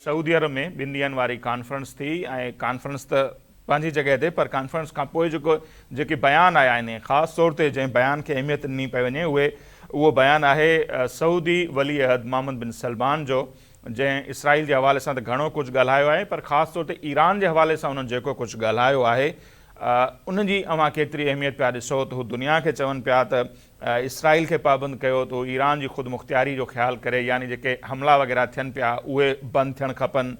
سعودي عرب ۾ ٻن ڏينهن واري ڪانفرنس ٿي ۽ ڪانفرنس ته پنهنجي جڳهه تي پر ڪانفرنس کان پوء جيڪو جيڪي بيان آيا آهن ۽ خاص طور تي جنهن بيان کي اهميت ڏني پئي وڃي اهي اهو بيان آهي سعودي ولي عهد محمد بن سلمان جو جنهن اسرائيل جي حوالي سان ته گهڻو ڪجهه ڳالهايو آهي پر خاص طور تي ايران جي حوالي سان انهن جيڪو ڪجهه ڳالهايو آهي ان جي اوهان ڪيتري اهميت پيا ڏسو ته هو دنيا کي چون پيا ته اسرائيل کي پابند ڪيو ته هو ايران جي خودمختياري جو خيال ڪري يعني جيڪي حملا وغيره ٿين پيا اهي بند ٿيڻ کپن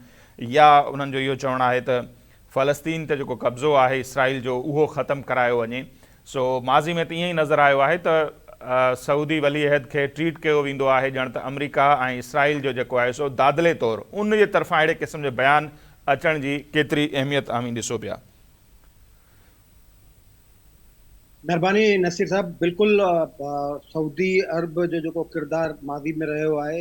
يا انهن جو اهو چوڻ آهي ته فلسطين تي جيڪو قبضو آهي اسرائيل جو اهو ختم ڪرايو وڃي سو ماضي ۾ ته ائين ئي نظر آيو آهي ته سعودي ولي عهد کي ٽريٽ ڪيو ويندو آهي ڄڻ ته آمريڪا ۽ اسرائيل جو جيڪو آهي سو دادلي طور ان جي طرفان اهڙي قسم جي بيان اچڻ جي ڪيتري اهميت اوهين ڏسو پيا. مھرباني نصير صاحب بلڪل سعودي عرب جو جيڪو ڪردار ماضي ۾ رهيو آهي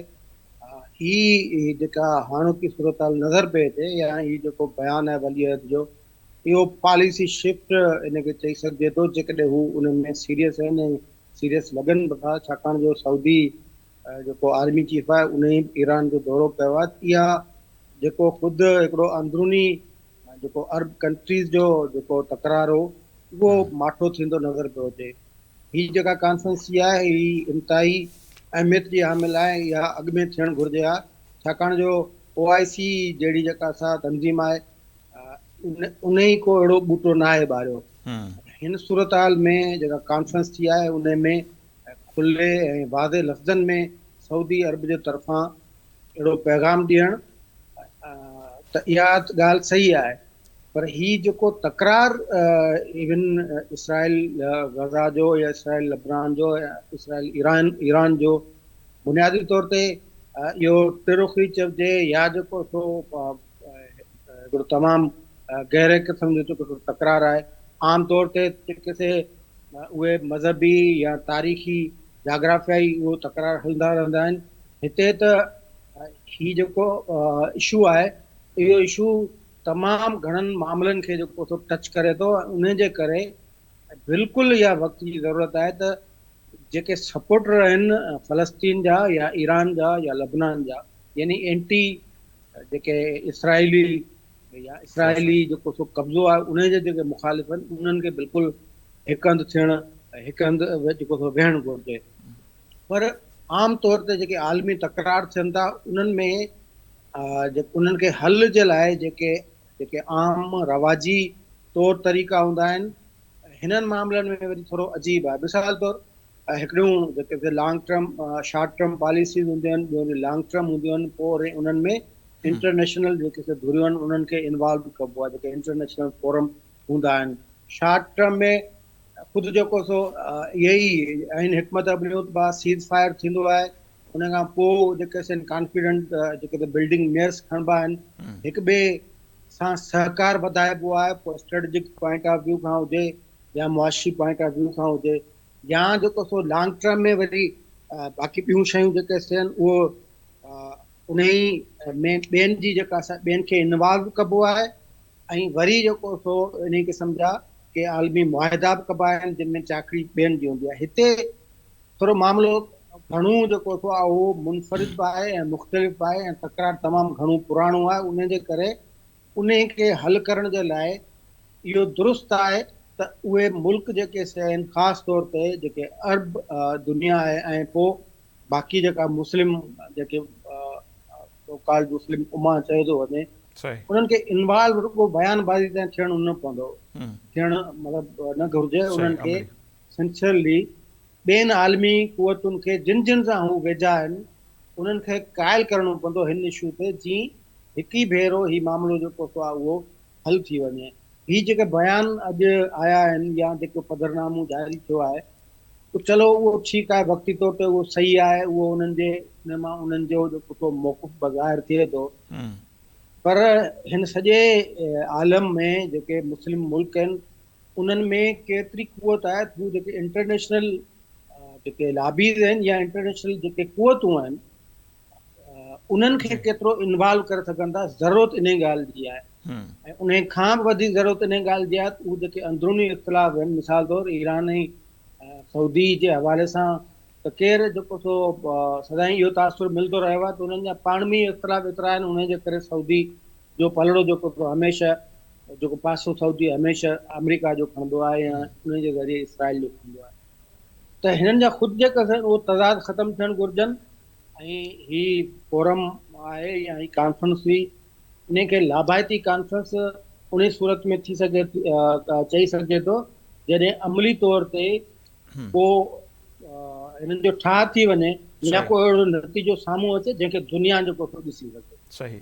هي جيڪا هاڻوڪي صورتحال نظر پئي اچي يا هي جيڪو بيان آهي ولي عهد جو اهو پاليسي شفٽ ان کي چئي سگهجي ٿو جيڪڏهن هو ان ۾ سيريس آهن ۽ سيريس لڳن به ٿا ڇاڪاڻ جو سعودي جيڪو آرمي چيف آهي ان ئي ايران جو دورو ڪيو آهي اها جيڪو خود هڪڙو اندروني جيڪو عرب ڪنٽريز جو جيڪو تڪرار هو اهو ماٺو ٿيندو نظر پيو اچي. هي جيڪا ڪانفرنس ٿي آهي هي انتهائي اهميت جي حامل آهي اها اڳ ۾ ٿيڻ گهرجي ها ڇاڪاڻ جو او آء سي جهڙي جيڪا سا تنظيم آهي ان ئي ڪو اهڙو ٻوٽو ناهي ٻاريو. هن صورتحال ۾ جيڪا ڪانفرنس ٿي آهي ان ۾ کلي ۽ واضح لفظن ۾ سعودي عرب جي طرفان اهڙو پيغام ڏيڻ ته اها ڳالهه صحيح آهي پر هي جيڪو تڪرار ايون اسرائيل غزا جو يا اسرائيل لبنان جو يا اسرائيل ايران ايران جو بنيادي طور تي اهو ٽرخي چئجي يا جيڪو سو هڪڙو تمام گهري قسم جو جيڪو تڪرار آهي عام طور تي جيڪي سي اهي مذهبي يا تاريخي جاگرافيائي اهو تڪرار هلندا رهندا آهن هتي ته هي جيڪو اشو آهي اهو اشو تمام گهڻن معاملن کي جيڪو سو ٽچ ڪري ٿو ان جي ڪري بلڪل اها وقت جي ضرورت آهي ته جيڪي سپورٽر آهن فلسطين جا يا ايران جا يا لبنان جا يعني اينٽي جيڪي اسرائيلي يا اسرائيلي جيڪو سو قبضو آهي ان جي جيڪي مخالف آهن انهن کي بلڪل هڪ هنڌ ٿيڻ هڪ هنڌ جيڪو سو ويهڻ گهرجي پر عام طور تي جيڪي عالمي تڪرار ٿين ٿا انهن ۾ انهن کي حل جي لاء جيڪي جيڪي عام رواجي طور طريقا هوندا آهن هنن معاملن ۾ وري ٿورو عجيب آهي مثال طور هڪڙيون جيڪي long term short term policies هونديون آهن ٻيون وري لانگ ٽرم هونديون آهن پوء وري انهن ۾ انٽرنيشنل جيڪي سي ڌريون آهن انهن کي انوالو ڪبو آهي جيڪي انٽرنيشنل فورم هوندا آهن شارٽ ٽرم ۾ خود جيڪو سو اهي ئي آهن حڪمت عمليون ته با سيز فائر ٿيندو آهي ان کان پوء جيڪي سين ڪانفيڊنٽ جيڪي ته بلڊنگ ميئرس کڻبا آهن هڪ ٻئي سان سهڪار وڌائبو آهي پوء اسٽريٽجڪ پوائنٽ آف ويو کان هجي يا معاشي پوائنٽ آف ويو کان هجي يا جيڪو سو لانگ ٽرم ۾ وري باقي ٻيون شيون جيڪي سين اهو انهي ۾ ٻين جي جيڪا ٻين کي انوالو ڪبو آهي ۽ وري جيڪو سو انهي قسم جا ڪي عالمي معاهدا به ڪبا آهن جن ۾ چاڪري ٻين جي هوندي آهي. هتي ٿورو معاملو گهڻو جيڪو سو آهي اهو منفرد به آهي ۽ مختلف به آهي ۽ تڪرار تمام گهڻو پراڻو آهي انهي جي ڪري انهي کي حل ڪرڻ جي لاء اهو درست آهي ته اهي ملڪ جيڪي سي آهن خاص طور تي جيڪي عرب دنيا آهي ۽ پوء باقي جيڪا مسلم جيڪي سو ڪالڊ مسلم امه چيو ٿو وڃي انهن کي انوالو رڳو بيان بازي تائين ٿيڻ نه پوندو ٿيڻ مطلب نه گهرجي انهن کي سنسيئرلي ٻين عالمي قوتن کي جن جن سان هو ويجها آهن انهن کي قائل ڪرڻو پوندو هن اشو تي جي هڪ ئي ڀيرو هي معاملو جيڪو سو آهي اهو حل ٿي وڃي هي جيڪي بيان اڄ آيا آهن يا جيڪو پڌرنامو جاري ٿيو آهي چلو اهو ٺيڪ آهي وقتي طور تي اهو صحيح آهي اهو انهن جي ان مان انهن جو جيڪو سو موقف بظاهر ٿئي ٿو پر هن سڄي عالم ۾ جيڪي مسلم ملڪ آهن انهن ۾ ڪيتري قوت آهي هو جيڪي انٽرنيشنل جيڪي لابيز آهن يا انٽرنيشنل جيڪي قوتون آهن انهن کي ڪيترو انوالو ڪري سگهن ٿا ضرورت انهي ڳالهه جي آهي ۽ انهي کان به وڌيڪ ضرورت انهي ڳالهه جي آهي ته هو جيڪي اندروني اختلاف آهن مثال طور ايران ۽ سعودي جي حوالي سان ته ڪير جيڪو سو سدائين اهو تاثر ملندو رهيو آهي ته انهن جا پاڻ ۾ اختلاف ايترا آهن انهن جي ڪري سعودي جو پلڙو جيڪو سو هميشه جيڪو پاسو سعودي هميشه آمريڪا جو کڻندو آهي يا انهن جي ذريعي اسرائيل جو کڻندو آهي ته هنن جا خود جيڪا اهو تضاد ختم ٿيڻ گهرجن ۽ هي فورم آهي يا هي ڪانفرنس هئي انهي کي لاڀائتي ڪانفرنس انهي صورت ۾ ٿي سگهي چئي سگهجي ٿو جڏهن عملي طور تي ڪو هنن جو ٺاهه ٿي وڃي يا ڪو اهڙو نتيجو سامهون اچي جنهن کي دنيا جيڪو ڏسي سگهي. صحيح.